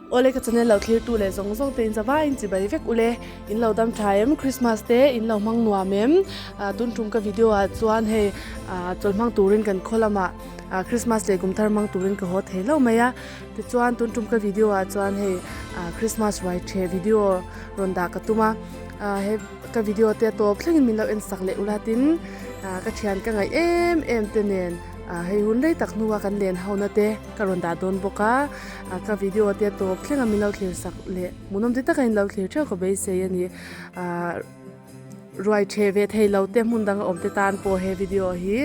Awle ka channel lo thlir tu leh zawng zawng te in zavai in chibai vek ule in lo dam tha em Christmas te in lo hmang nuam em tun tum ka video ah chuan hei chawl hmang turin kan khaw lamah Christmas leh kum thar hmang turin ka haw thei lo mai a tichuan tun tum ka video ah chuan hei Christmas ruai theh video rawn dah ka tum a he ka video te a tawp thlengin min lo en sak leh ula tin ka thian ka ngaih em em te nen hei hun rei tak hnua kan len ho na te ka rawn dah dawn bawk a. Ka video te tawp thleng a min lo thlir sak leh hmuhnawm ti taka in lo thlir theuh ka beisei a ni. Ahh ruai theh ve thei lo te hmun danga awm te tan pawh he video hi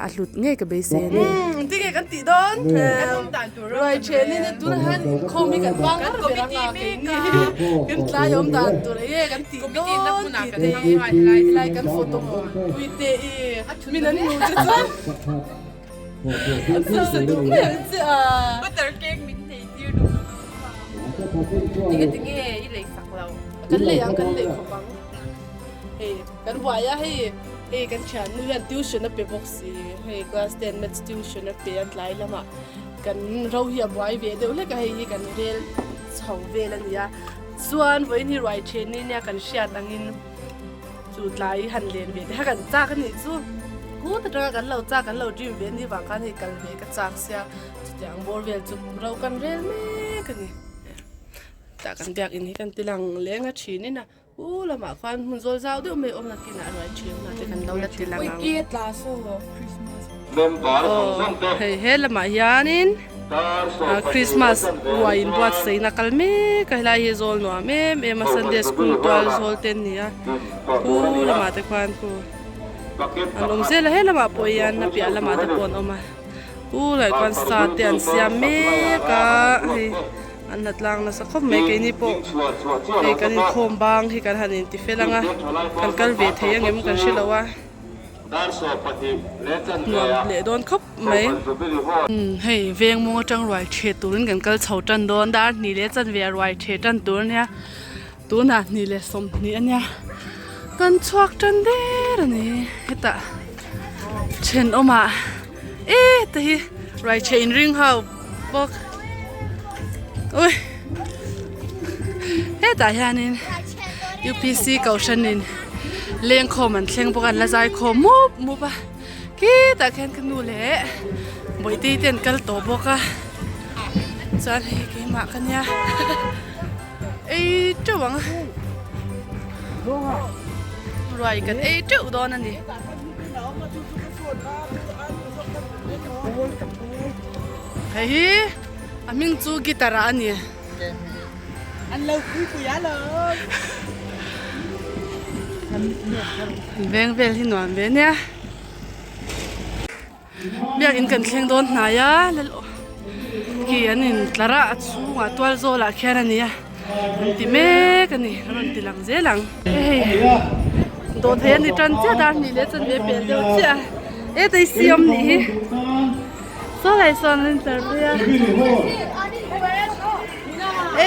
a hlut ngei ka beisei a ni. Umm tinge kan tih dawn ruai theh ni nia tunah hian inkhawm hi kan vang ngar ber anga keini kan tlai awm dan tur enge kan tih dawn tih te helai kan photo pui te i min an hmuh che chuan. Butter cake min nei tir duh Tinge tinge i lei sak lo. Kan lei ang kan lei khawp ang. Hei kan buai a hei hei kan thian nu hian tuition a pe bawk si hei class ten maths tuition a pe a tlai lamah kan ro hi a buai ve deuh hlek a hei hi kan rel chho vel a nia chuan vawiin hi ruai then ni nia kan hriat angin. Chu tlai han len ve te kha kan chak a nih chu. Kut atanga kan lo chak kan lo dream ve ni vang khan hei kal ve ka chak sia chutiang bawr vel chu ro kan rel mek a ni. Tah kan biak in hi kan ti lang leng a thin in a u lamah khuan hmun zawl zau deuh mai awm nakinah ruai thin hna te kan lo la ti lang ang. Aw hei he lamah hianin Christmas ruai inbuatsaihna kal mek a helai hi zawl nuam em em a Sunday school tual zawl te an ni a khu lamah te khuan khu an awm zel a he lamah pawh hian a piah lamah te pawh an awm a khu lai khuan sa te an siam mek a hei an la tlang nasa khawp mai keini pawh hei kan inkhawm bang hi kan han inti fel ang a kan kal ve thei angem kan hre lo a. Nuam leh dawn khawp mai. Hei veng mawng atang ruai theh turin kan kal chho tan dawn dar hnih leh chanve a ruai theh tan tur ania tunah hnih leh sawmhnih ania kan chhuak tan der a ni hetah thenawmah e te hi ruai theh inring ho bawk ui hetah hianin upc kohhranin lengkhawm an thleng bawk a an la zai khawm mup mup a khitah khian ka nu leh bawihte te an kal tawh bawk a chuan hei keimah ka nia ei teuh ang a ruai kan ei teuh dawn a ni. Hei hi a hming chu guitar ah a ni. An lo pui pui a lo. Veng vel hi nuam ve nia. Biakin kan thleng dawn hnai a khi an in tlar a a chhungah tual zawlah khian a ni a an ti mek a ni a rawn ti lang zel ang. Hei dawhthei a ni tan chiah dar hnih leh chanve pel deuh chiah a e tei siam nih hi saw lai sawn an intlar phei a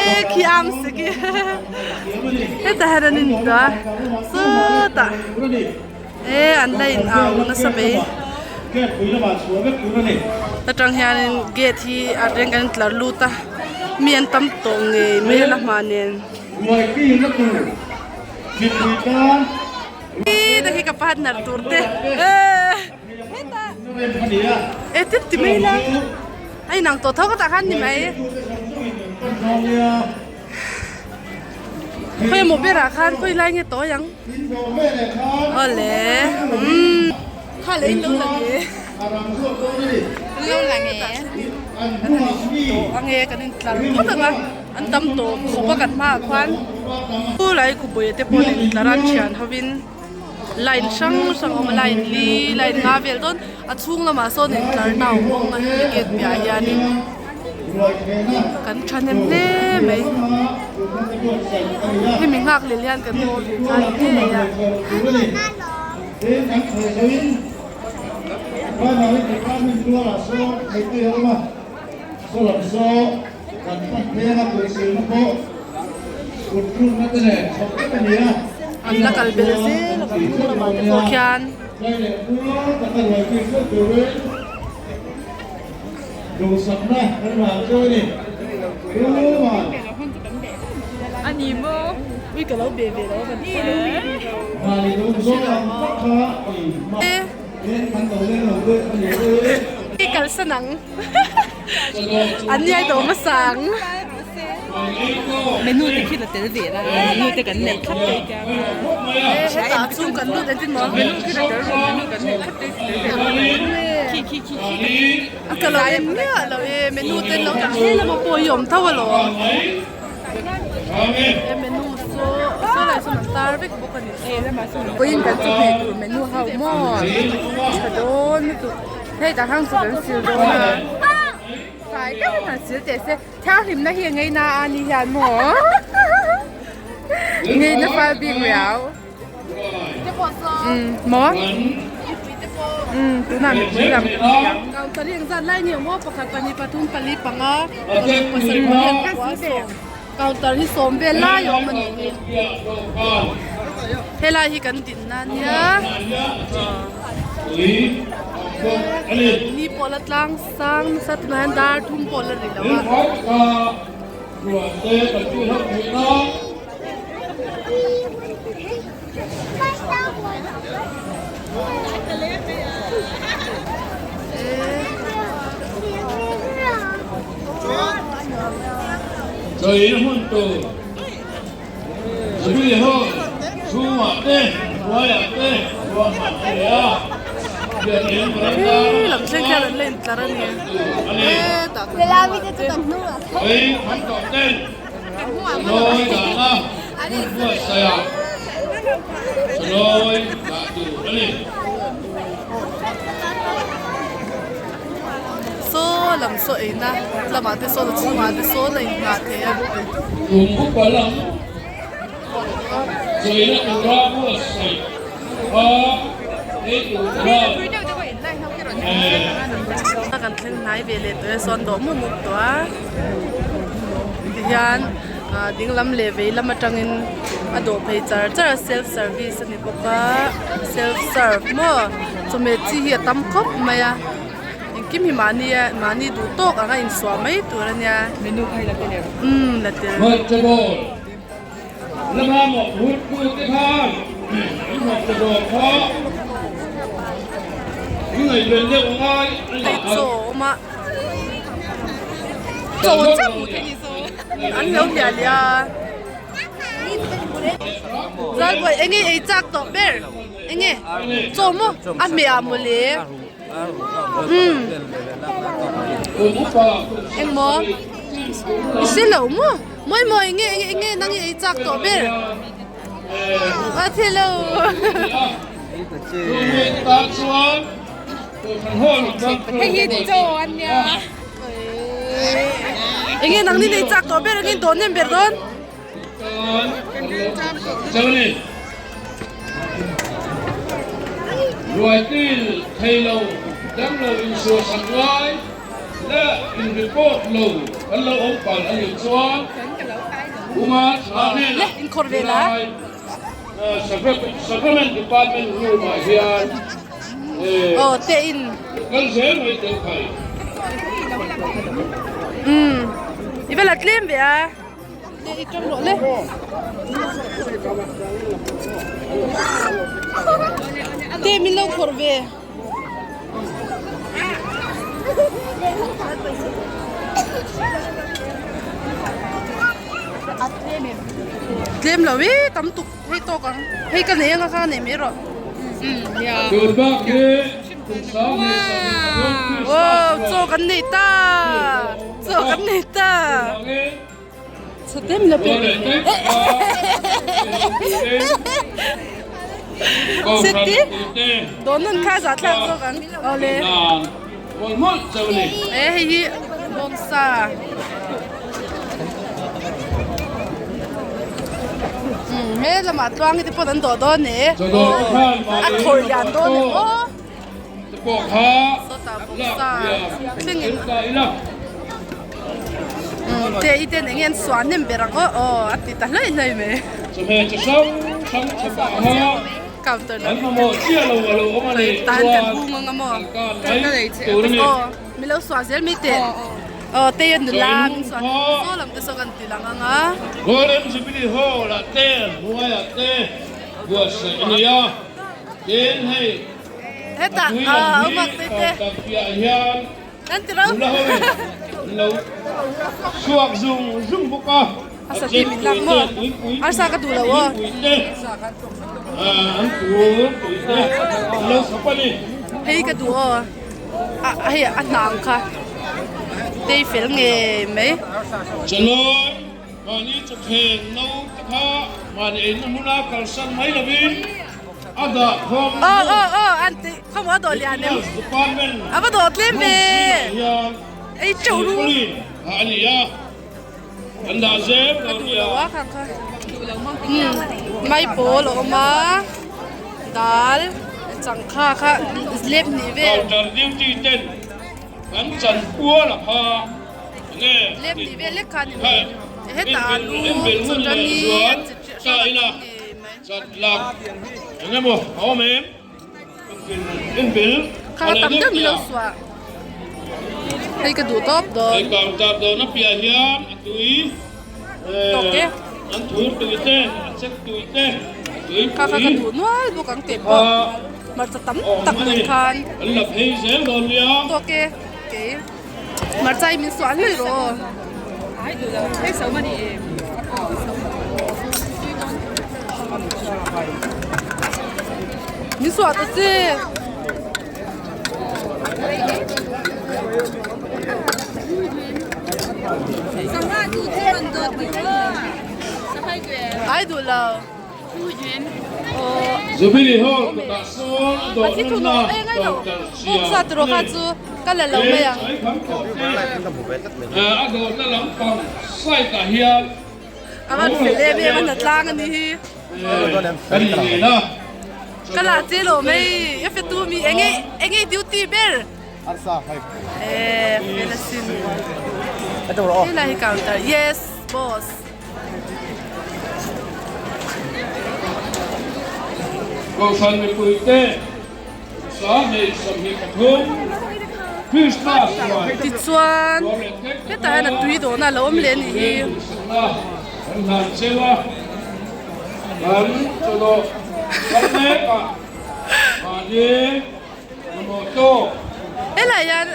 e khi ang si khi hetah hian an intlar sawtah e an la in au nasa mai atang hianin gate hi a reng kan intlar lut a mi an tam tawh ngei mai a la hma nen. Ih khi ka partner tur te e tip ti mai la a inang tawh tho ka tah khan ni mai khawi emaw berah khan khawi lai nge tawi ang awle umm kha leh in lo lang e lo lang e tawh ange kan intlar phawt ang a. An tam tawh khawp a kan hmaah khuan lai khawpui te pawh an intlar a an thian hovin line hrang hrang a awm a line li line nga vel dawn a chhung lamah sawn intlar na a awm bawk a hemi gate piahah hianin kan thahnem hle mai hemi nghak lel hian kan haw ve nghal ngei a. Kan hman phenga tuisilna pawh kut thlukna te nen chhawp vek a ni a. An la kal bel zel a kan hnung lamah te pawh khian. Tlai leh mual taka ruai pui fur turin duhsakna kan vang chu a ni. Tuman. ka lo be ve lo ka ti a. Kalsan ang. An ni ai tawh hmasa ang. Menu te khi la tel ve la, menu te kan nei thlap thei tia. Hetah chung kan lut engtin maw? Menu khi la tel rawh, menu kan nei thlap thei tel ve la. Khi khi khi khi. A ka lo en miah lo e, menu te an lo dah hle lama pawh hi a awm tho alawm. He menu saw saw lai sawn an tar vek bawk a ni. Vawiin kan chu hmeh tur menu ho maw tha dawn lutuk. Hei tah khan chu kan sil dawn a fai deuhin han sil teh se thianghlimna hi a ngei na a ni hian maw ngei na fal bik riau umm maw umm tunah mipui lam Counter hi engzat lai nge maw pakhat pahnih pathum pali panga paruk pasarih pariat pakua sawm counter hi sawm vel lai a awm a nih hi helai hi kan dinna a nia. Ni pawh la tlang sang nasa tunah hian dar thum pawh la ri lo a. Khi lam thleng khian an la intlar a ni hetah Saw lam saw eina lamah te sawn a chhungah te sawn a inngah thei a. Kan thleng hnai ve leh tawh e sawn dawh mup mup tawh a tihian ding lam leh vei lam atangin a dawh phei char char a self service a ni bawk a self serve maw chawhmeh chi hi a tam khawp mai a engkim hi mahni a mahni duh tawk ang a insuah mai tur a nia umm la tel. Hei chaw a awm a chaw chiah hmuh theih ni an lo hliah leh a Lalbawi enge ei chak tawh ber enge chaw maw a hmeh ah mawle umm engmaw i hre lo maw. Mawi mawi nge nge nge nang i ei chak tawh ber a the lo. Hei hi chaw an nia. Enge nang ni nei chak tawh ber angin dawn em ber dawn. Ruaipil thei lo damlo insuasak lai leh in report lo kan lo awm palh a nih chuan Uma thla hnenah helai Sacrament Department room ah hian kal zel mai teh khai. I va la tlem ve a. I tawng rawh le. Te min lo khawrh ve. Tlem lo i tam tuk hei tawk ang. Hei ka nei anga kha nei mai rawh. Wow chaw kan nei ta. Chaw kan nei ta. Chhatem la pe Seti dawn kha za thlak zawk ang awle e hei hi bawngsa he lamah tluang te pawh an dawh dawn e a khawr lian dawn e aw Sawtah bawksa thlengin te i ten enge an suah hnem ber ang aw aw a ti ta hlai hlai mai. Counter lam tan kan hung ang a maw aw mi lo suah zel mai teh. Aw tei a nula min suah saw lam te saw kan ti lang ang a. Golden Jubilee Hall ah te hnuai ah te buatsaih a ni a, tin hei a tui lam hi counter piah hian nula ho in an lo chhuak zung zung bawk a, a chek tui te tuipui tuipui te an tur tui te an lo khap a ni. Hei ka duh aw. A hei a hnang kha tei fel ngei mai. Chanawi mahni chawthleng no te kha mahni eina hmuna kalsan mai lovin a dah khawm Aw aw aw an ti khawm a dawh lian em Department a va dawh tlem ve hian ei teuh ru silpaulin a ni a kan dah zel ka dawn duh nia. lo a khang kha mai pawl a awm a dal changkha kha lep hnih vel Counter duty ten kan chan pual a kha enge lep hnih vel lek kha a ni mai hetah alu inbel ngun leh chawṭani zual an chi ta hrang ila a tam ngei mai. chat lak enge maw a awm em? Inbel Kha ka tam deuh milo suah. Hei ka duh tawp dawn. Hei counter dawn a piah hian a tui Tawk e. An thur tui te, a chek tui te, tui Kha kha ka duh nual bawk ang teh pawh. Hmarcha tam tak nen khan. An la phei zel dawn nia. Tawk e. Kei hmarcha hi min suah hlui rawh aw. Ai duh lo. Hei so mani em. Min suah ta che. Ai duh lo. Jubilee Hall kutah sawn a dawh nunna counter siam a ni. A dawhna lampang side ah hian A van fel em em a hna tlang a ni hi. Kan in nen a. Ka lah che lo mai a fetu mi enge enge duty ber. Eh fel asin. Helai hi counter yes boss. Kohhran mipuite 23 Krismas ruai Tichuan hetah hian a tui dawhna a lo awm leh a nih hi. Kan hlan cheu a, kan chawlawh kal mek a, mahni mamawh tawk Helai hian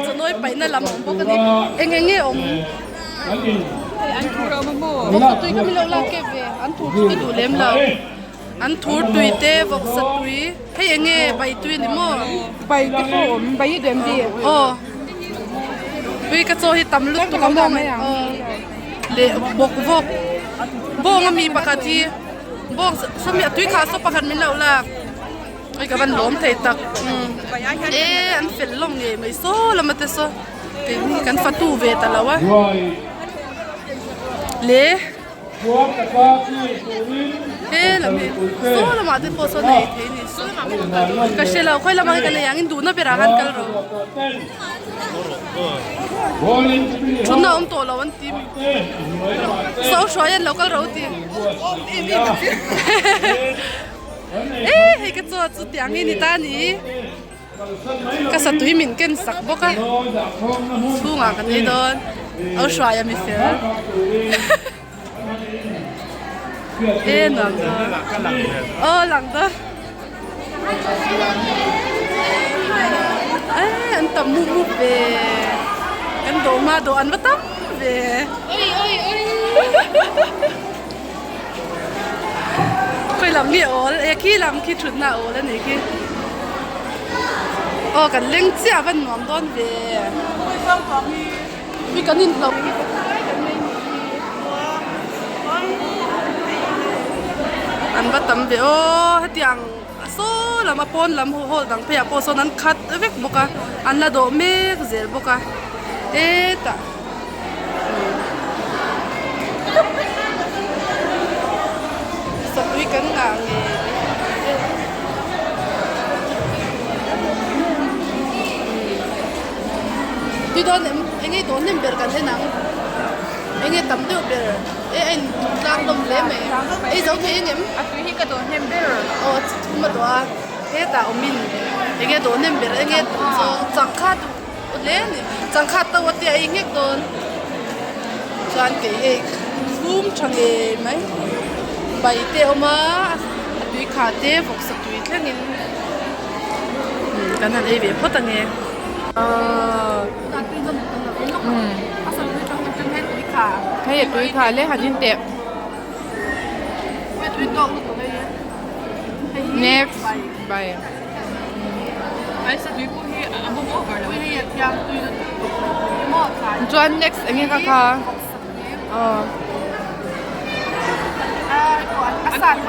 chawnawi paihna lam a awm bawk a ni. Eng eng nge awm? Vawksa tui kha min lo lak kep ve, an thur chu ka duh lem lo. An thur tui te vawksa tui hei eng nge bai tui a ni maw? Bai te pawh awm bai i duh em Aw tui ka chaw hi tam lutuk a maw aw leh bawk vawk bawng a mi pakhat hi bawng sawmi a tui khah saw pakhat min lo lak hei ka van lawm thei tak e an fel lawm ngei mai saw lama te saw keini kan fatu ve ta lo a le. He lam hi saw lamah te pawh sawn ei thei a ni ka hre lo khawi lamah hi kan ei ang in duhna berah khan kal rawh thutna awm tawh lo an ti saw hruai an lo kal ro ti e hei ka chaw chu tiang hi ni ta a ni. Ka satui min ken sak bawk a, chhungah kan ei dawn, a hruai a mi fel e nuam dawn aw lang dawn e an tam mup mup ve kan dawh hma dawh an va tam ve Khawi lam hi a awl e khi lam khi thutna a awl a nih khi aw kan leng chiah a van nuam dawn ve mi kan inhlawh an va tam ve aw hetiang saw lam a pawn lam hall dang pheiah pawh sawn an khat vek bawk a an la dawh mek zel bawk a hetah. Satui kan ngah nge Tui dawn em enge dawn hnem ber kan en ang enge tam deuh ber e a in tlang hlawm hle mai ei zo thei engem A tui hi ka dawn hnem ber aw a chi thum a dawh a hetah awmin enge dawn hnem ber enge duh zawng changkha duh. hle a ni. Changkhat to a tia ei nghek dawn chuan kei hei thlum tha ngei mai bai te a awm a a tui khah te vawksa tui thlengin kan han ei ve phawt ange. Hei a tui kha le han in teh. Next bai. Chuan next enge kha kha aw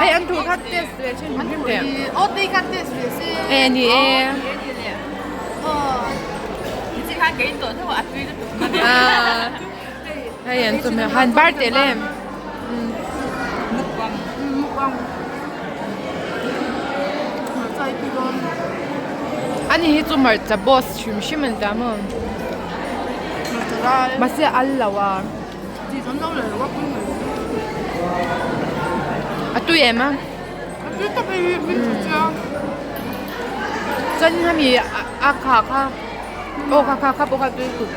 hei an thu kha test ve thin hrim hrim teh e ni e hei an chawhmeh han bar teh le. Ani hi chu hmarcha boss hrim hrim an tia maw mahse a al lo a a tui em a chuan hemi a kha kha aw kha kha kha pawh kha tui lutuk.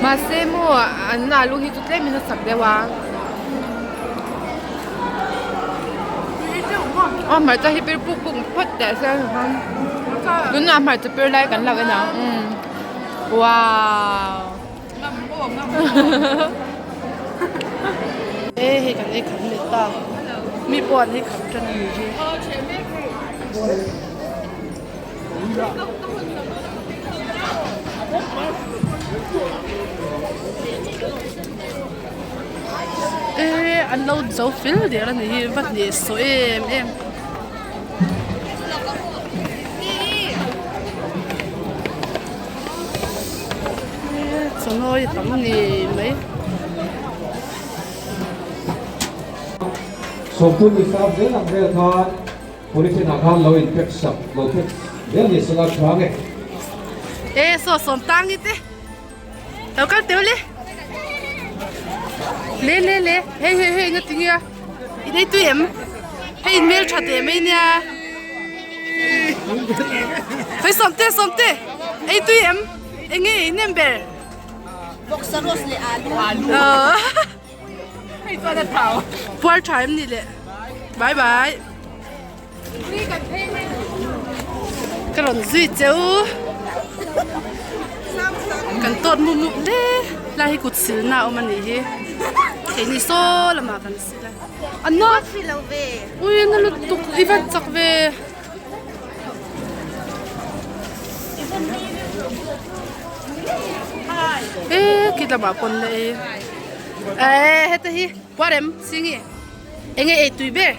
Mahse maw an alu hi chu tlem in a sak deuh a aw hmarcha hi pir puk puk phawt teh se tunah hmarcha pir lai kan lo en ang wow. E hei kan ei kham leh ta mi pawh an ei kham tan a ni hi. E an lo zo fel der a ni hi va hnehsawh em em. Chawngawi a tam ngei mai. Sawmthum ni sap zel ang vel khan polythene ah khan lo in pack sak lo pack zel ni sela tha nge. E saw sawm tang i te lo kal teu le le le le hei hei hei nga tinge a i nei tui em hei in hmel tha teh mai nia hei sawm te sawm te ei tui em eng nge ei nem ber Vawksa roast leh alu. Hei chuan a thau. Puar tha em ni le. Bye bye. Ka rawn zui che u. Kan tawt mup mup hle. Lai hi kut silna a awm a nih hi. Keini saw lamah kan sil a. A nawt. Ui na lutuk i va chak ve. E khi lamah pawn la ei. E heta hi puarem singi enge ei tui ber.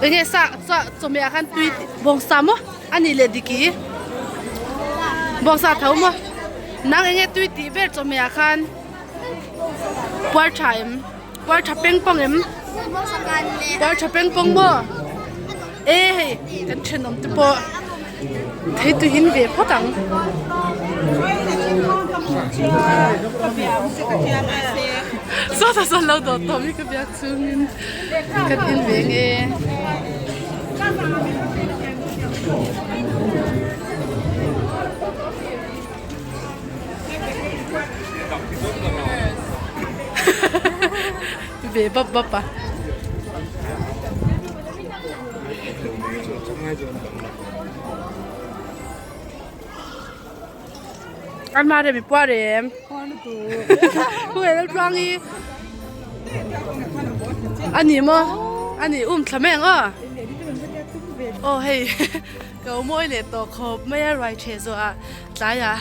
Enge sa sa chawhmeh ah khan tui bawngsa maw a nih leh dik i bawngsa tho maw nang enge tui tih ber chawhmeh ah khan puar tha em puar tha peng pawng em puar tha peng pawng maw e hei kan thenawm te pawh thei tui in ve phawt ang. Sawtah sawn lo dawt tawh mi ka biak chungin kan in ve nge. Ve bap bap a. An mah rem i puar em? Hu el tluang i ani maw? Ani um thla mai ang aw. Aw hei ka mawi leh tawh khawp mai a ruai ṭheh zawh ah tlaiah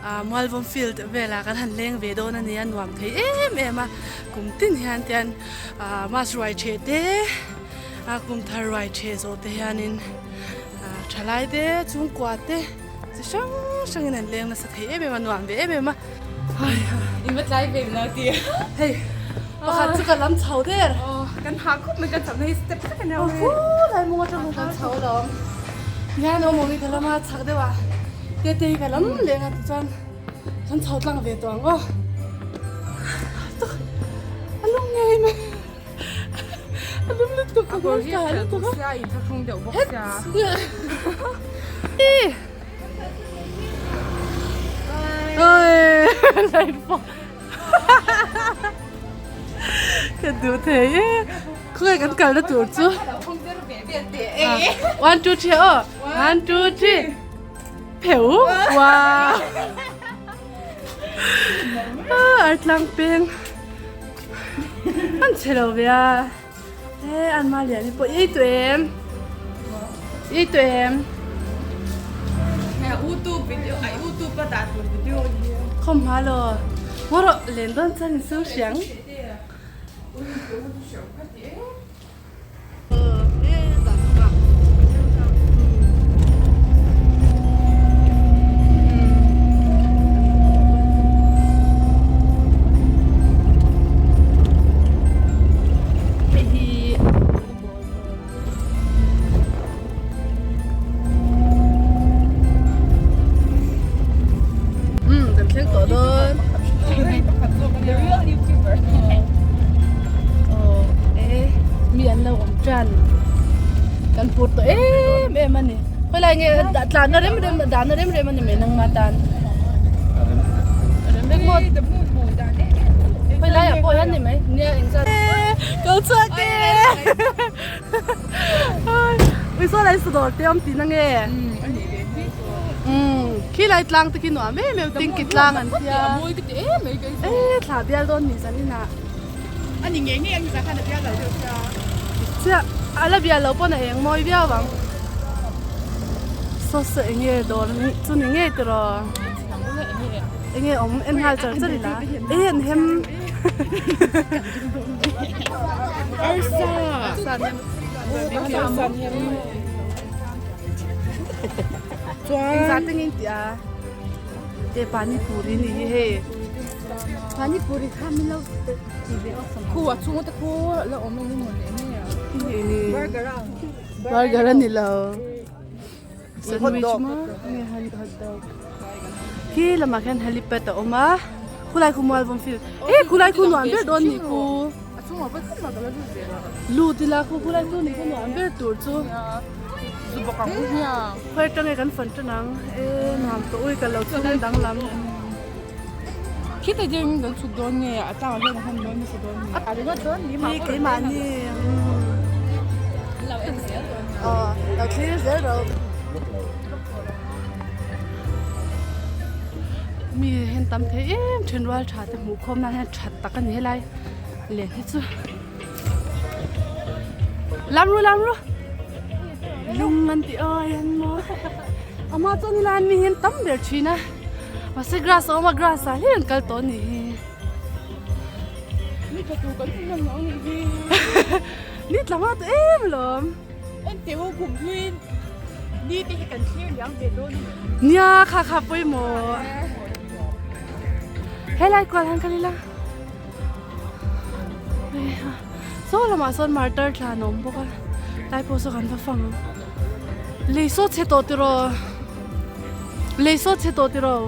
ah Mualvawm field velah kan han leng ve dawn a nia nuam thei em em a kum tin hian tian ah mass ruai ṭheh te a kum thar ruai ṭheh zawh te hianin ah ṭhalai te chhungkua te chi hrang hrangin an leng nasa thei em em a nuam ve em em a In va tlai ve na ti hei pakhat chu ka lam chho der kan ha khawp mai kan chho na hi step vek a nia hu lai mawng atang kan chho lawm hian awm awm hi ka lama chhak deuh a te te hi ka lam leng a tichuan kan chho tlang ve tawh ang aw a lung ngei mai. A lum lutuk A kawr hi a fel bawk sia, a inthlahrung deuh bawk sia. Ka duh thei e. Khawnge kan kalna tur chu. One two three aw. One two three. Pheu. Wow. Ah, tlang peng. An chhe lo ve a. He an ma lian hi pawh ei tu em. Ei tu em. YouTube video, ai YouTube a dah tur video hi. Khom hma lo. Ngawrh len dawn chuan in sum hriang. Kan thleng tawh dawn. The real YouTuber. Aw e mi an lo awm tan. Kan phur tawh em em a ni. Khawilai nge tlanna rem rem dahna rem rem a ni mai nangma tan. Rem rem maw? Khawilai ah pawh hian ni mai. Nia engzat. Ko chhuak e. Ui saw lai su dawr te awm tihna nge? Khi lai tlang te khi nuam em em ting ki tlang an tia. E thla bial dawn ni zan inah. Ani ngei ngei ang zah khan a bial lo deuh sia. Chiah a la bial lo pawn a eng mawi viau ang. Saw saw enge dawr chu ni ngei tiraw. Enge awm en nghal char char ila. E an hem. Arsa. Arsa an hem. Chuan. Engzah te nge in tih a? Te pani puri ni hi hei. Pani puri kha min lo ti ve awk sam. Khu a chhung te khu la awm eng emaw leh enge a. Burger a. Burger a ni lo. Sandwich maw nge hot dog. Khi lamah khian helipad a awm a. Khulai khu mual vawm field. E khulai khu nuam ber dawn ni khu. A chungah pawh thil mak a la lut ve lo. Lut ila khu khulai khu ni khu nuam ber tur chu. Zu bawk ang u hiang. Khawi atang nge kan fan tan ang. E nuam tawh ui ka lo chhung danglam. Khita ding kan chhuk dawn nge a tlangah hian a han dawn nasa dawn nge. A ringawt dawn ni mah pawh keimahni. Lo en zel dawn ni. Aw lo thlir zel rawh. Mi hian tam thei em then rual tha te hmuh khawm nan hian that tak a ni helai len hi chu. Lam ru lam ru lung an tih awi an maw ama chuan helai mi hian tam ber thin a mahse grass a awm a grass ah hlir an kal tawh a nih hi. Ni tla tur kan hmu hman lo a nih hi. Ni tla hma tawh em alawm. Engti u kum hluin ni te hi kan thlir liam ve dawn a ni. Nia kha kha pawimawh. Helai kual han kal ila. Saw lamah sawn martar thla an awm bawk a tlai pawh saw kan va fang ang lei saw chhe tawh tiraw lei saw chhe tawh tiraw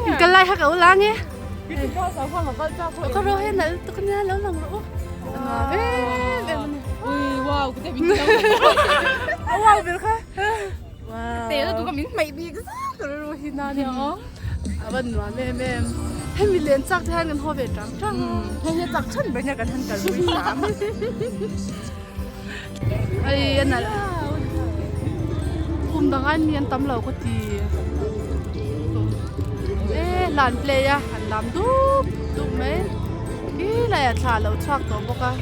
in kal lai kha ka u la nge ka ro hian nalh lutuk ania lo lang rawh u a nuam em em a ni a wow ber kha. A van nuam em em. Hemi len chak te hian kan haw ve tang tang a. Hei hi chak than ber nia kan han kalpui hram. Hei a nalh. Kum dang aiin mi an tam lo ka ti. E lan play a an lam dup dup mai. Khi laiah thla a lo chhuak tawh bawk a.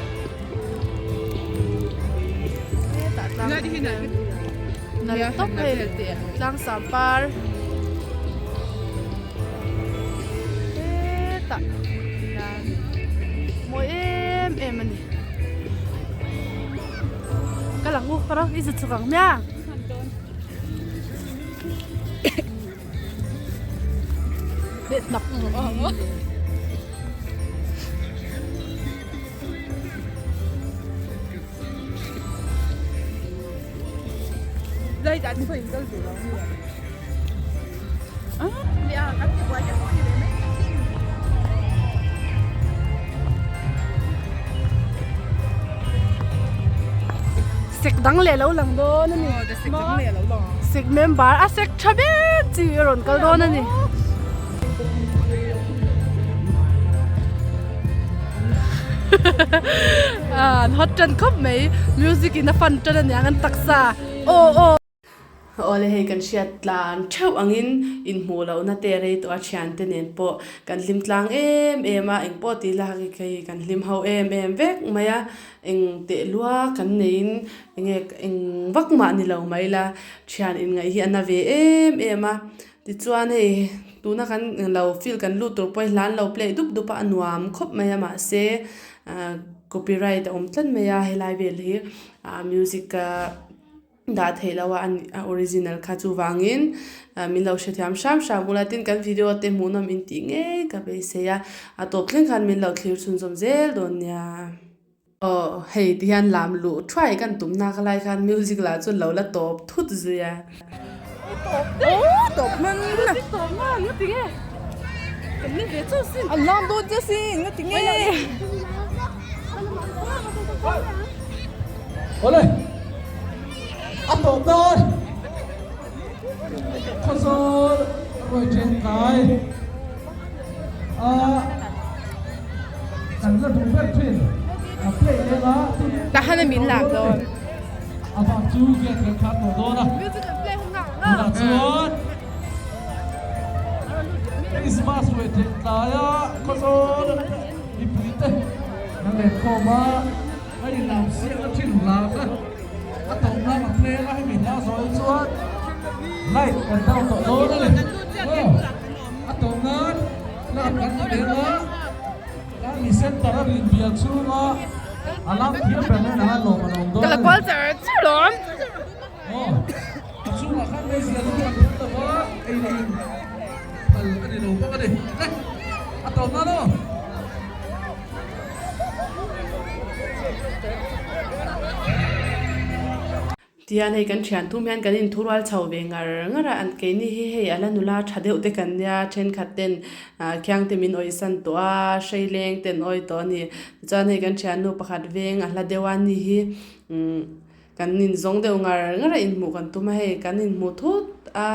Nal tawp hei tlang sam par hetah hian mawi em em a ni ka lang u ka ro i zut chhuk ang hmiang. dang leh lo lang dawn a ni. Sek member a sek tha ber chi a rawn kal dawn a ni. An hot tan khawp mai music in a fan tan a niang an taksa aw aw. Awle hei kan hriat tlan theuh angin inhmuh lohna te rei tawh a thiante nen pawh kan hlim tlang em em a engpawh tih lak hi kan hlim ho em em vek mai a eng teh lua kan neiin enge eng vak mah ni lo mai la thian inngaih hi a na ve em em a tichuan hei tuna kan lo field kan lut tur pawh hi hla an lo play dup dup a a nuam khawp mai a mahse ah copyright a awm tlat mai a helai vel hi ah music ah. Dah theih loh a a original kha chuvangin min lo hrethiam hram hram ula tin kan video te hmuhnawm in tih ngei ka beisei a a tawp thleng khan min lo thlir chhunzawm zel dawn nia. Aw hei ti hian lam luh thuai kan tum nak lai khan music lah chu lo la tawp thut zui a. Tawp hman tawp hman nga ti nge kan ni ve chauh sin an lam dawn che sin nga ti nge. Awle a tawp dawn Khawzawl ruai then tlai a kan la duh ber thin a play leng a Tahan a min lak dawn a bak chu gate kan khar tawh dawn a tunah chuan Christmas ruai then tlai a Khawzawl mipui te kan let khawm a. A inlam siak a thin hlak a, a tawp nan a play a, hemi hla zawh hi chuan light kan down tawh dawn a ni. Aw, a tawp nan lam kan ti leng a, tlangmi center a rin bial chhunga a lam thiam ber nen a lawm a lawm dawn a ni. Ka la kual char char lawm. Aw, a chhungah khan meizial chu kan phut lo va, ei leh in phal a ni lo bawk a ni. Le, a tawp nan aw. Tihian hei kan thian thum hian kan inthurual chho ve ngar ngar a, an keini hi hei a la nula tha deuh te kan nia thenkhat ten ah khiang te min awihsan tawh a hreileng ten awi tawh a ni tichuan hei kan thiannu pakhat veng a hla deuh a ni hi umm. Kan inzawng deuh ngar ngar a inhmuh kan tum a hei kan inhmuh thut a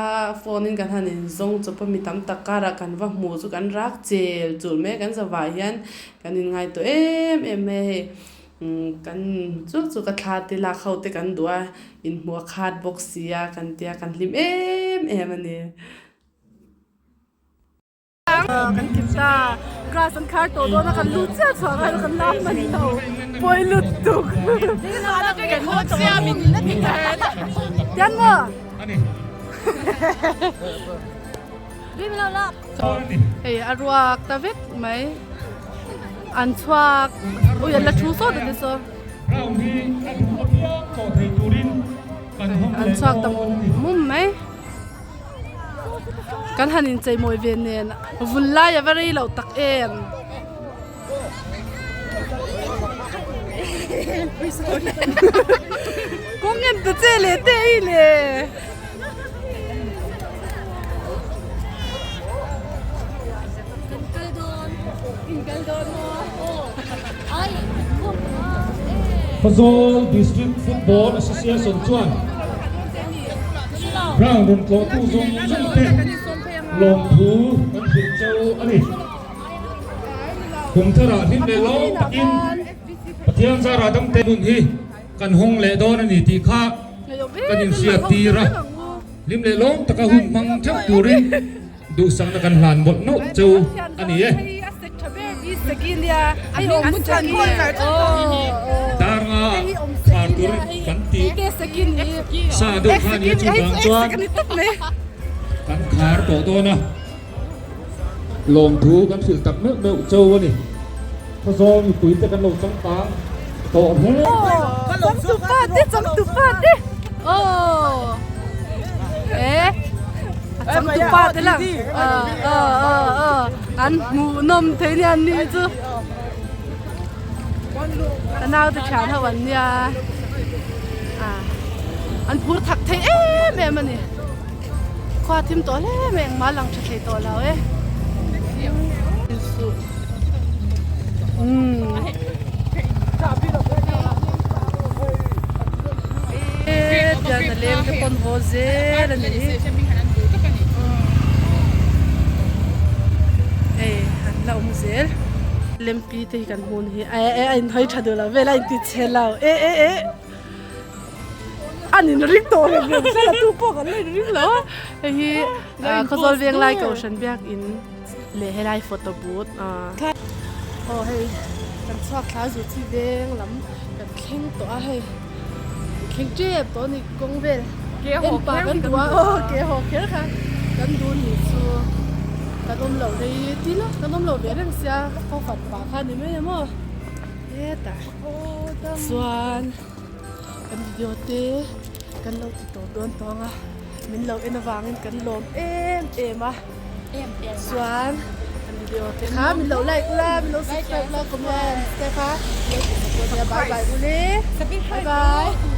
phone in kan han inzawng chawp a mi tam tak karah kan va hmuh chu kan rak chel chulh mai a kan zavah hian kan inngai tawh em em mai a hei kan chu chu ka thla te lak ho te kan duh a inhmuh a khat bawk si a kan tia kan hlim em em a ni. Kan kim ta class an khar tawh dawn a kan lut chiah chhuah ngai lo kan lam hman lo pawi lut tuk tian maw hei a ruak ta vek mai an chhuak ui an la thu sawt a ni saw an chhuak ta mum mai. Kan han incheimawi ve nen vun lai a va rei loh tak em. Kawng en ta che leh te ei le. Kan kal dawn. In kal dawn maw? Ai. Khawzawl District Football Association chuan Ground rawn tlawhtu zawng zawng te lawmthu kan hrilh cho a ni. Kum tharah hlim leh lawm takin Pathian zarah damte hmun hi kan hawng leh dawn a ni tih kha kan inhriat tir a. Hlim leh lawm taka hun hmang theuh turin Duhsakna kan hlan mawlh mawlh chu a ni e. Dar nga khar tur kan tih sa deuh kha nia chuvang chuan kan khar tawh dawn a. Lawmthu kan hrilh tak meuh meuh cho a ni. Khawzawl mipui te kan lo changkang tawh hle. Changtupa te lang an hmuhnawm thei nia ni chu ka nau te thian ho an nia an phur thak thei em em a ni khua thim tawh hle mai engmah lang tha thei tawh lo e. leng te pawh an haw zel a ni hi hei an la awm zel lempi te hi kan hmun hi eh eh a inhawi tha duh lo vel a inti chhe lo eh eh eh an inring tawh reng reng vel a tu pawh kan la inring lo a hei hi Khawzawl Venglai Kohhran biakin leh helai photo booth ah aw hei kan chhuak thla zu chi veng lam kan thleng tawh a hei thleng tep tawh a ni kawng vel en pah kan duh a aw ke haw kher kha kan duh ni chu kan awm lo rei ti la kan awm lo ve reng sia khaw khat pah kha ni mai a maw hetah chuan kan video te kan lo ti tawp dawn tawh ang a min lo en avangin kan lawm em em a chuan kan video te kha min lo like ula min lo subscribe ula comment te kha bye bye ule bye bye.